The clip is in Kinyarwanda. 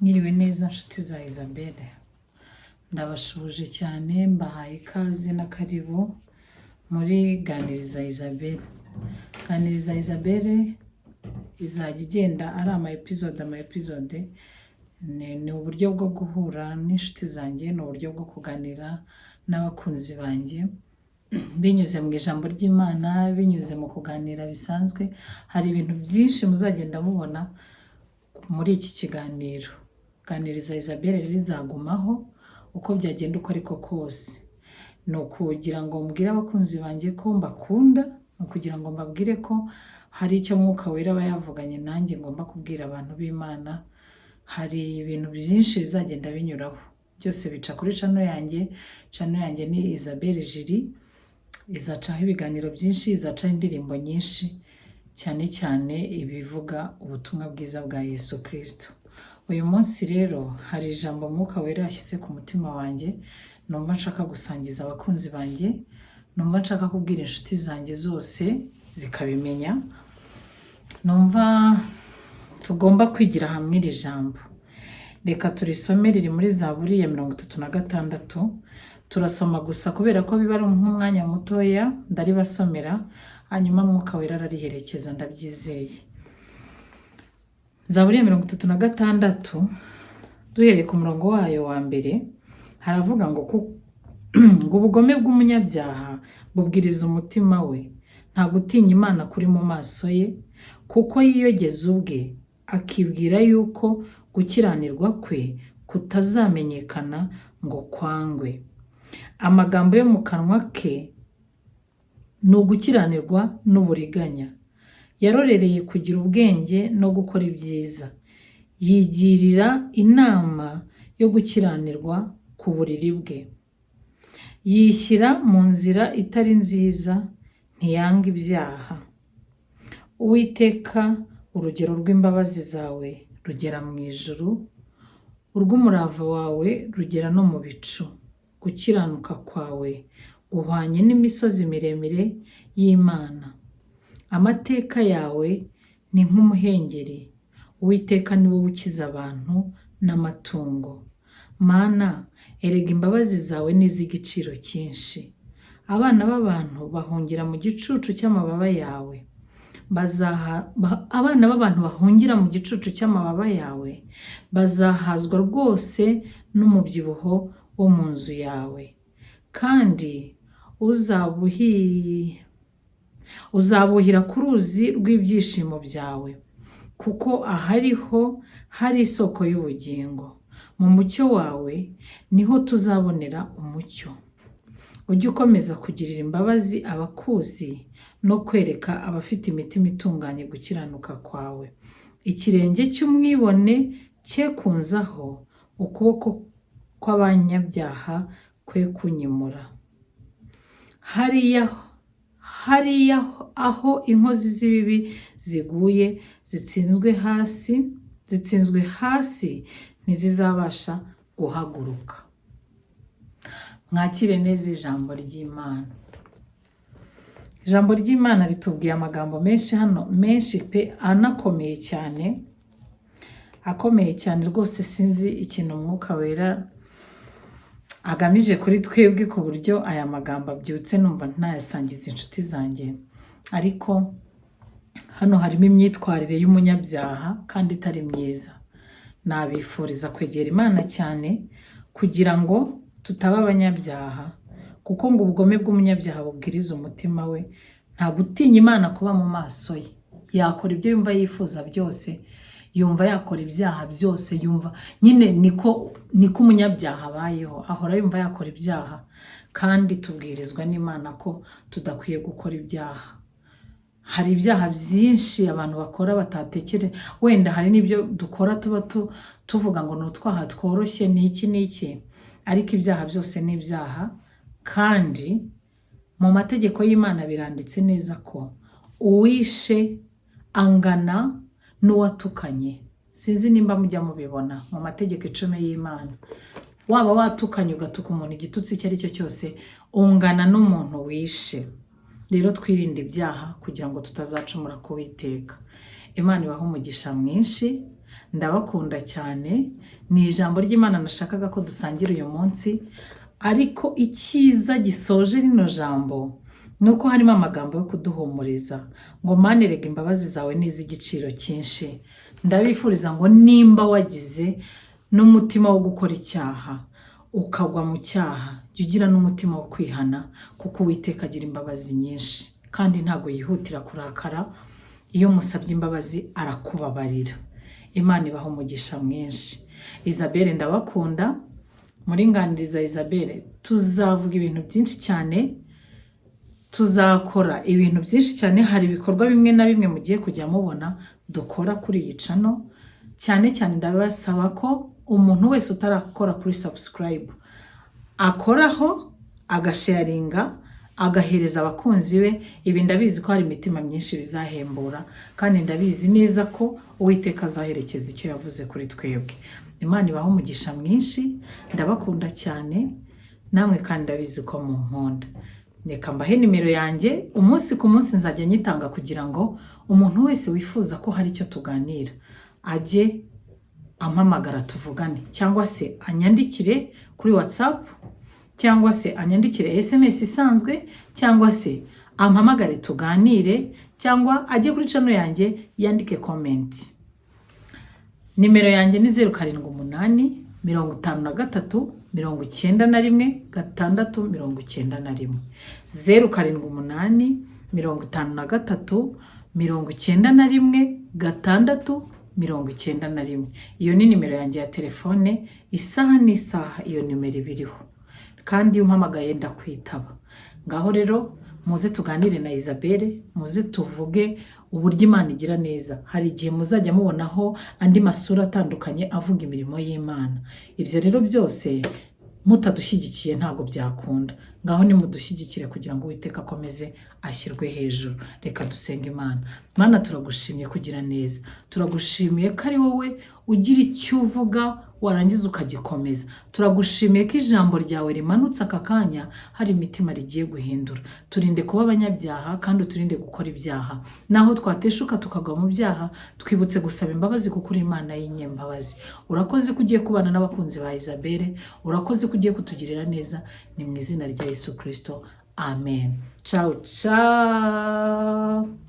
Mwiriwe neza nshuti za Isabelle, ndabasuhuje cyane, mbahaye ikaze na karibu muri Ganiriza Isabelle. Ganiriza Isabelle izajya igenda ari ama episode, ama episode ni uburyo bwo guhura n'inshuti zanjye, ni uburyo bwo kuganira n'abakunzi banjye binyuze mu ijambo ry'Imana, binyuze mu kuganira bisanzwe. Hari ibintu byinshi muzagenda mubona muri iki kiganiro. Ganiriza Isabelle rero izagumaho uko byagenda uko ariko kose. Ni ukugira ngo mbwire abakunzi banjye ko mbakunda, ni ukugira ngo mbabwire ko hari icyo Mwuka Wera aba yavuganye nanjye ngomba kubwira abantu b'Imana. Hari ibintu byinshi bizagenda binyuraho, byose bica kuri channel yanjye. Channel yanjye ni Isabelle Julie, izacaho ibiganiro byinshi, izacaho indirimbo nyinshi, cyane cyane ibivuga ubutumwa bwiza bwa Yesu Kristo. Uyu munsi rero hari ijambo Mwuka Wera yashyize ku mutima wanjye, numva nshaka gusangiza abakunzi banjye, numva nshaka kubwira inshuti zanjye zose zikabimenya, numva tugomba kwigira hamwe iri jambo. Reka turisome, riri muri Zaburi ya 36. Turasoma gusa kubera ko biba ari nk'umwanya mutoya, ndaribasomera, hanyuma Mwuka Wera arariherekeza, ndabyizeye. Zaburi ya 36, duhereye ku murongo wayo wa mbere, haravuga ngo ngo ubugome bw'umunyabyaha bubwiriza umutima we, nta gutinya Imana kuri mu maso ye, kuko yiyogeza ubwe akibwira yuko gukiranirwa kwe kutazamenyekana ngo kwangwe. Amagambo yo mu kanwa ke ni ugukiranirwa n'uburiganya. Yarorereye kugira ubwenge no gukora ibyiza. Yigirira inama yo gukiranirwa ku buriri bwe. Yishyira mu nzira itari nziza, ntiyanga ibyaha. Uwiteka, urugero rw'imbabazi zawe rugera mu ijuru, urw'umurava wawe rugera no mu bicu. Gukiranuka kwawe guhwanye n'imisozi miremire y'Imana. Amateka yawe ni nk'umuhengeri. Uwiteka, ni wowe ukiza abantu n'amatungo. Mana, erega imbabazi zawe ni iz'igiciro cyinshi. Abana b'abantu bahungira mu gicucu cy'amababa yawe. Abana b'abantu bahungira mu gicucu cy'amababa yawe, bazahazwa rwose n'umubyibuho wo mu nzu yawe. Kandi uzabuhira ku ruzi rw'ibyishimo byawe, kuko ahariho hari isoko y'ubugingo. Mu mucyo wawe niho tuzabonera umucyo. Ujye ukomeza kugirira imbabazi abakuzi no kwereka abafite imitima itunganye gukiranuka kwawe. Ikirenge cy'umwibone cye kunzaho, ukuboko kw'abanyabyaha kwe kunyimura. Hariya aho inkozi z'ibibi ziguye zitsinzwe hasi, zitsinzwe hasi, ntizizabasha guhaguruka. Mwakire neza ijambo ry'Imana. Ijambo ry'Imana ritubwiye amagambo menshi hano, menshi pe, anakomeye cyane, akomeye cyane rwose. Sinzi ikintu Umwuka Wera agamije kuri twebwe ku buryo aya magambo abyutse numva ntayasangiza inshuti zanjye, ariko hano harimo imyitwarire y'umunyabyaha kandi itari myiza. Nabifuriza kwegera Imana cyane kugira ngo tutaba abanyabyaha, kuko ngo ubugome bw'umunyabyaha bubwiriza umutima we, nta gutinya Imana kuba mu maso ye. Yakora ibyo yumva yifuza byose, yumva yakora ibyaha byose, yumva nyine niko umunyabyaha abayeho, ahora yumva yakora ibyaha, kandi tubwirizwa n'Imana ko tudakwiye gukora ibyaha. Hari ibyaha byinshi abantu bakora batatekere, wenda hari n'ibyo dukora tuba tuvuga ngo ni utwaha tworoshye, ni iki n'iki, ariko ibyaha byose ni ibyaha, kandi mu mategeko y'Imana biranditse neza ko uwishe angana n'uwatukanye. Sinzi nimba mujya mubibona mu mategeko 10 y'Imana. Waba watukanye, ugatuka umuntu igitutsi icyo ari cyo cyose, ungana n'umuntu wishe. Rero twirinde ibyaha kugira ngo tutazacumura ku Uwiteka. Imana ibahe umugisha mwinshi. Ndabakunda cyane. Ni ijambo ry'Imana nashakaga ko dusangira uyu munsi, ariko icyiza gisoje rino jambo ni uko harimo amagambo yo kuduhumuriza ngo: "Mana, erega imbabazi zawe ni iz'igiciro cyinshi." Ndabifuriza ngo nimba wagize n'umutima wo gukora icyaha, ukagwa mu cyaha, jya ugira n'umutima wo kwihana, kuko Uwiteka agira imbabazi nyinshi kandi ntabwo yihutira kurakara. Iyo musabye imbabazi arakubabarira. Imana ibaha umugisha mwinshi. Isabelle ndabakunda. Muri Nganiriza Isabelle tuzavuga ibintu byinshi cyane, tuzakora ibintu byinshi cyane. Hari ibikorwa bimwe na bimwe mugiye kujya mubona dukora kuri iyi channel. Cyane cyane ndabasaba ko umuntu wese utarakora kuri subscribe akoraho, agasharinga, agahereza abakunzi be. Ibi ndabizi ko hari imitima myinshi bizahembura, kandi ndabizi neza ko Uwiteka azaherekeza icyo yavuze kuri twebwe. Imana ibaha umugisha mwinshi. Ndabakunda cyane namwe, kandi ndabizi ko munkunda. Reka mbahe nimero yanjye. Umunsi ku munsi nzajya nyitanga kugira ngo umuntu wese wifuza ko hari icyo tuganira ajye ampamagara tuvugane, cyangwa se anyandikire kuri WhatsApp, cyangwa se anyandikire SMS isanzwe, cyangwa se ampamagare tuganire, cyangwa ajye kuri channel yanjye yandike comment. Nimero yanjye ni 0785 391 691. 0785 391 691. Iyo ni nimero yanjye ya telefone. Isaha n'isaha iyo nimero iba iriho, kandi iyo umpamagaye ndakwitaba. Ngaho rero muze tuganire na Isabelle, muze tuvuge uburyo Imana igira neza. Hari igihe muzajya mubonaho andi masura atandukanye avuga imirimo y'Imana. Ibyo rero byose mutadushyigikiye ntabwo byakunda. Ngaho nimudushyigikire kugira ngo Uwiteka akomeze ashyirwe hejuru. Reka dusenge Imana. Mana, turagushimye kugira neza. Turagushimiye ko ari wowe ugira icyo uvuga warangiza ukagikomeza. Turagushimiye ko ijambo ryawe rimanutse aka kanya hari imitima rigiye guhindura. Turinde kuba abanyabyaha kandi uturinde gukora ibyaha. Naho twateshuka tukagwa mu byaha, twibutse gusaba imbabazi, kuko uri Imana y'inyembabazi. Urakoze ko ugiye kubana n'abakunzi ba Isabelle. Urakoze ko ugiye kutugirira neza. Ni mu izina rya Yesu Kirisito, amen. Ciao ciao.